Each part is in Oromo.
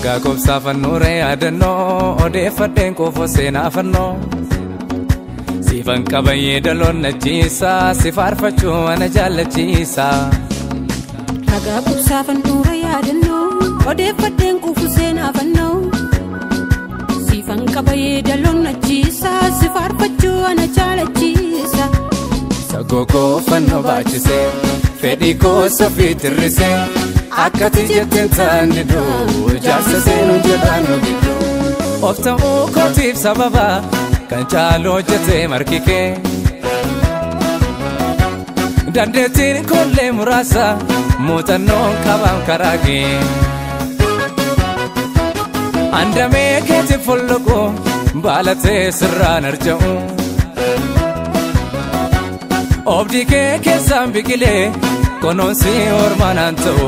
Ragaa qobsaa fannuure yaadannoo odeeffadheen qofa seenaa fannoo. Siifan qabayyee daloon nachiisa si faarfachuu ana jaallachiisa. Ragaa qobsaa fannuure yaadannoo odeeffadheen qofa seenaa fannoo. Siifan qabayyee daloon nachiisa si faarfachuu ana jaalachiisa. Sagoo fannoo baachisee fedhii koo sofii tirrisee. Akkati jetteen taane duu jaarsa seenuu jedhaan nu gidduu. Of ta'uu kootiif sababa kan caalu hojjetee marki kee. Dandeettiin kollee muraasa muuxannoon qabaam karaa kee. Andamee keetiin folloqu baalatee sirraan arja'u. Oobdii kee keessaan biqilee. Kunuunsi ormaanaan ta'u.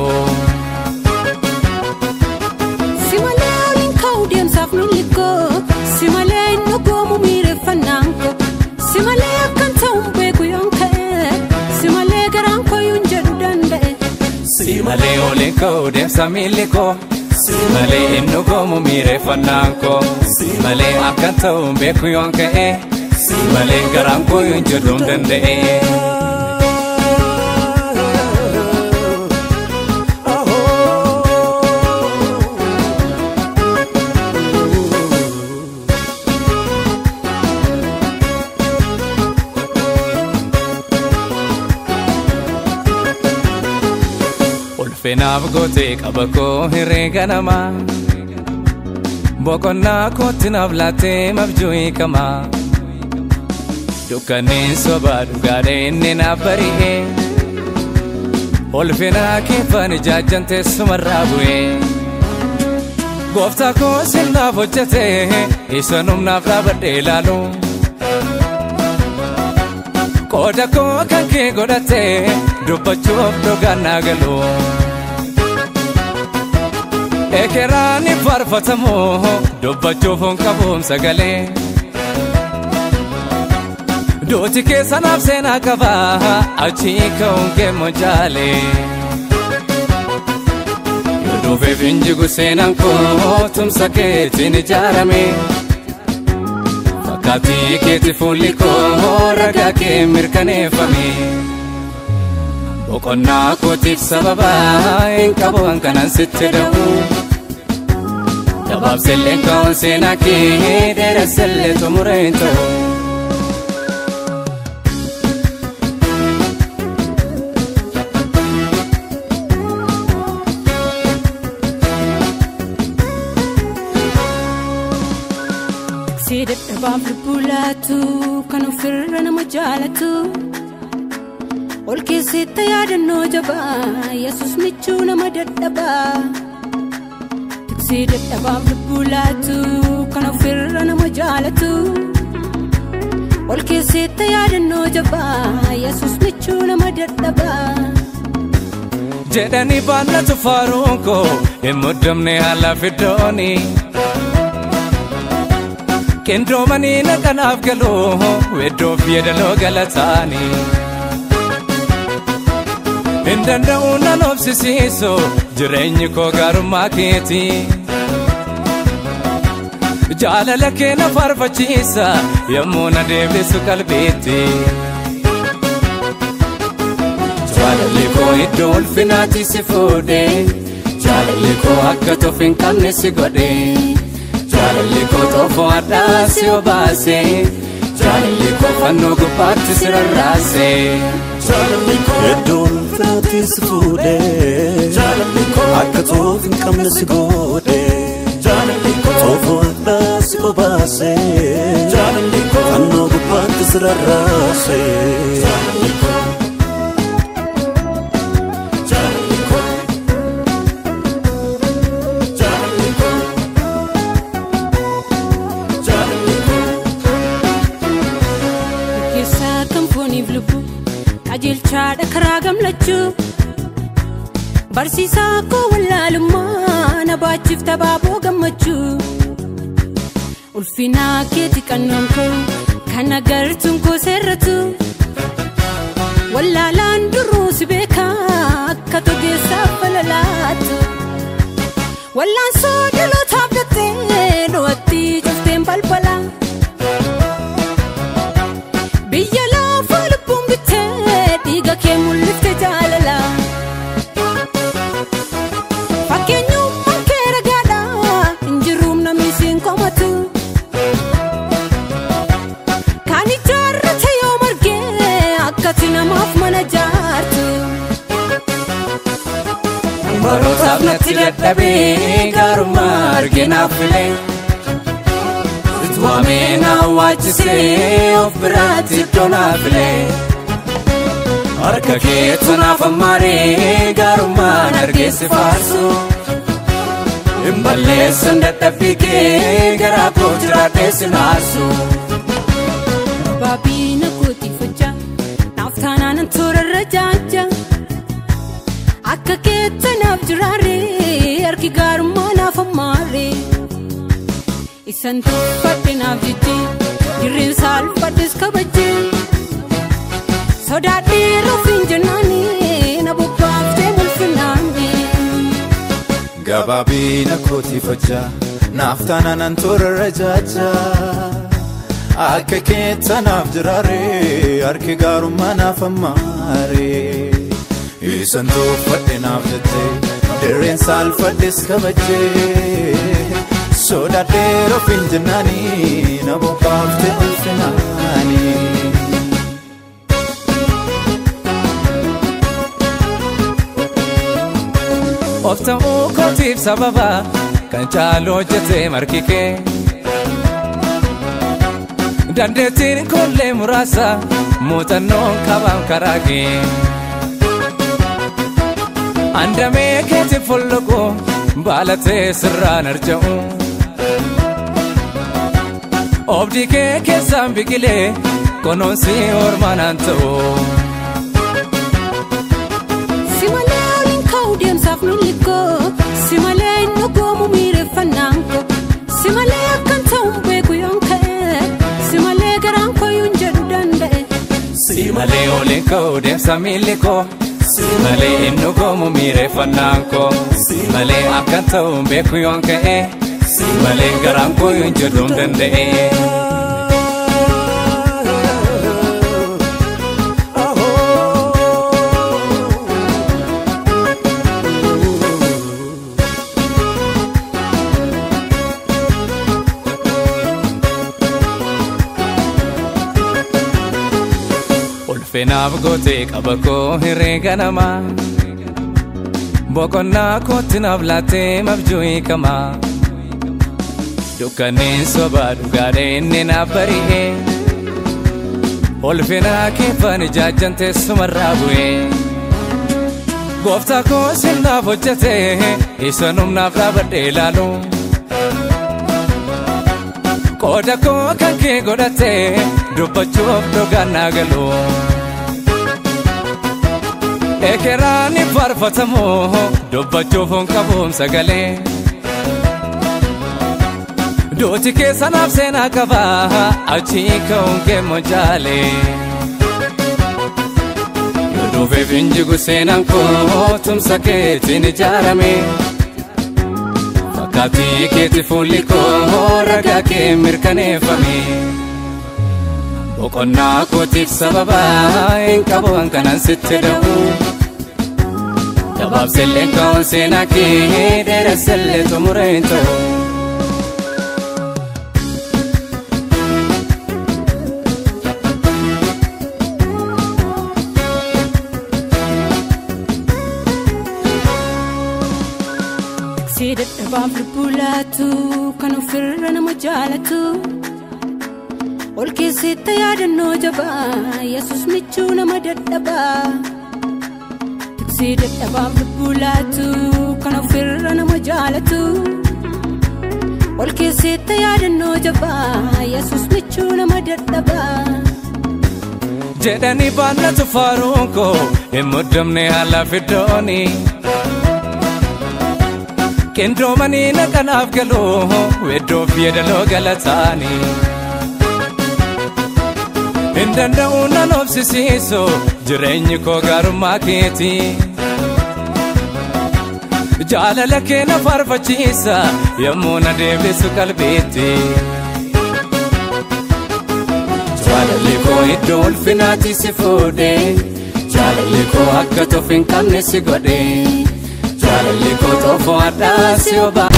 Si malee oliin ka'u deemsaaf miilli koo, si malee inni goomu miireffannaan koo, si malee akkan ta'u beeku yoon ka'e, si malee garaan koo yoon jedhu danda'e. Si malee oliin ka'u deemsa miilli koo, si malee inni goomu miireffannaan koo, si malee akkan ta'u beeku yoon ka'e, si malee garaan koo yoon jedhu danda'e. Ulfinaaf gootee qaba koo hirree ganamaa. Boqonnaa kootti naaf laattee mabjuu hiikamaa. Dukkanneen sobaa dhugaadhee inni naaf bari'ee. Ulfinaa keeffaan ijaajjan teessumarraa bu'ee. Gooftaa koo sirnaaf hojjetee isa humnaaf dhaabadhee ilaalu. Qooda koo kan kee godhatee dubbachuuf dhugaan naa galu. Ekeraan faarfatamu dubbachuuf hin qabuum sagalee. Duuti keessa naaf seenaa qaba achii ka'uun keemmoo jaalee. Yoo dhufeef hin jigu seenaan koo tumsa keetiin ijaarame. Fakkaatii keeti fuulli koo ragaa kee mirkaneeffame. Boqonnaa kootiif sababa hin qabu kanan sitti da'u. Gabaabsillee ka'uun seenaa kee dheeressillee xumuree hin ta'u. Si dadhabaaf lubbuu laatu kan ofirra nama jaalatu. Ol keessatti yaadannoo jabaa Yesuus michuu nama dadhabaa. Tiksee dadhabaaf lubbuu laatu kan ofirra nama jaalatu. Ol keessatti yaadannoo jabaa Yesuus michuu nama dadhabaa. Jedhanii baannatu faaruun koo hin muddamne haala fiddooni. Qindoomanii naqanaaf galuu weddoof yeedaloo galataanii. Hin danda'u nan obsisiisu jireenyi koo gaarummaa keeti. Jaalala kee na faarfachiisa yommuu na deebisu qalbiitti. Jaalalli koo iddoo ulfinaatti si fuudhe, jaalalli koo akka toof hin qabne si godhe. Jaalalli koo xoofoo addaa si obaase, jaalalli koo fannoo gubbaatti si rarraase. Jaalalli koo iddoo ulfinaatti si fuudhe, jaalalli koo akka toof hin qabne si godhe. Jaalalli koo xoofoo addaa si obaase, jaalalli koo fannoo gubbaatti si rarraase. Jaalalli koo jaalalli koo jaalalli koo jaalalli koo. Keessaa kan fooniif lubbuu qajeelchaadha karaa gammachuu. Barsiisaa koo wallaalummaa na baachiif tabaaboo gammachuu. Ulfinaa keeti qannoon koo kan agartuun koo seerratu. Wallaalaan duruu si beekaa akka togeessaaf falalaatu. Wallaansoo dhalootaaf jettee du'atti cufteen balbala. Biyya lafa lubbuun bittee dhiiga kee mul'ifte jaalala. Fakkeenyummaan kee ragaadha hin jirruum namni siin komatu. Kan ijaarrate yoo margee akkati namaaf mana jaartu. Barootaaf natti dadhabee gaarummaa arginaaf filee. Waamee na waachisee of biraatti iddoo naaf filee. Harka keetu naaf ammaaree gaarummaan argeessi faarsu. Hin balleessan dadhabbii kee garaa koo jiraadhee si naarsu. Baabina kootiifachaa naaf taanaan toorarra jaajja. Akka keetta naaf jiraaree harki gaarummaa naaf ammaaree. Isan tuffadhe naaf jijjii dirreen saalfadhes kabajjee. Sodaadhee ofiin jennaanii na bobbaaftee mul'innaanii. Gabaabina kootiifachaa naaf taanaan toorarra jaajja. Akka keetta naaf jiraaree harki gaarummaa naaf ammaaree. Isan tuffadhe naaf jettee dirreen saalfadhes kabajjee. Sodaadhee ofiin jennaanii na bobbaaftee ulfinaanii. Of ta'uu kootiif sababa kan caalu hojjetee margi kee. Dandeettiin kollee muraasa muuxannoon qabaam karaa kee. Andamee keetiin folloqu baalatee sirraan arja'u. Oobdii kee keessaan biqilee kunuunsi ormaanaan ta'u. Si malee oliin ka'u deemsaaf miilli koo, si malee inni goomu miireffannaan koo, si malee akkan ta'uun beeku yoon ka'e, si malee garaan koo yoon jedhu danda'e. Si malee oliin ka'u deemsa miilli koo, si malee inni goomu miireffannaan koo, si malee akkan ta'uun beeku yoon ka'e, si malee garaan koo yoon jedhu danda'e. Ulfinaaf gootee qaba koo hirree ganamaa. Boqonnaa kootti naaf laattee mabjuu hiikamaa. Dukkanneen sobaa dhugaadhee inni naaf bari'ee. Ulfinaa keeffan ijaajjan teessumarraa bu'ee. Gooftaa koo sirnaaf hojjetee isa humnaaf dhaabadhee ilaalu. Qooda koo kan kee godhatee dubbachuuf dhugaan naa galu. Ekeraan hin faarfatamu dubbachuuf hin qabuun sagalee. Duuti keessa naaf seenaa qaba achii ka'uun kee moojaalee. Yoo dhufeef hin jigu seenaan koo tumsa keetiin ijaarame. Fakkaatii keeti fuulli koo ragaa kee mirkaneeffame. Boqonnaa kootiif sababa hin qabu kanan sitti da'u. Gabaabsillee ka'uun seenaa kee dheeressillee xumura hin ta'u. Si dadhabaaf lubbuu laatu kan ofirra nama jaalatu. Ol keessatti yaadannoo jabaa Yesuus michuu nama dadhabaa. Tiksee dadhabaaf lubbuu laatu kan ofirra nama jaalatu. Ol keessatti yaadannoo jabaa Yesuus michuu nama dadhabaa. Jedhanii baannatu faaruun koo hin muddamne haala fiddooni. Qindoomanii naqanaaf galuu weddoof yeedaloo galataanii. Hin danda'u nan obsisiisu jireenyi koo gaarummaa keeti. Jaalala kee na faarfachiisa yommuu na deebisu qalbiitti. Jaalalli koo iddoo ulfinaatti si fuudhe, jaalalli koo akka toof hin qabne si godhe, jaalalli koo xoofoo addaa si obaa.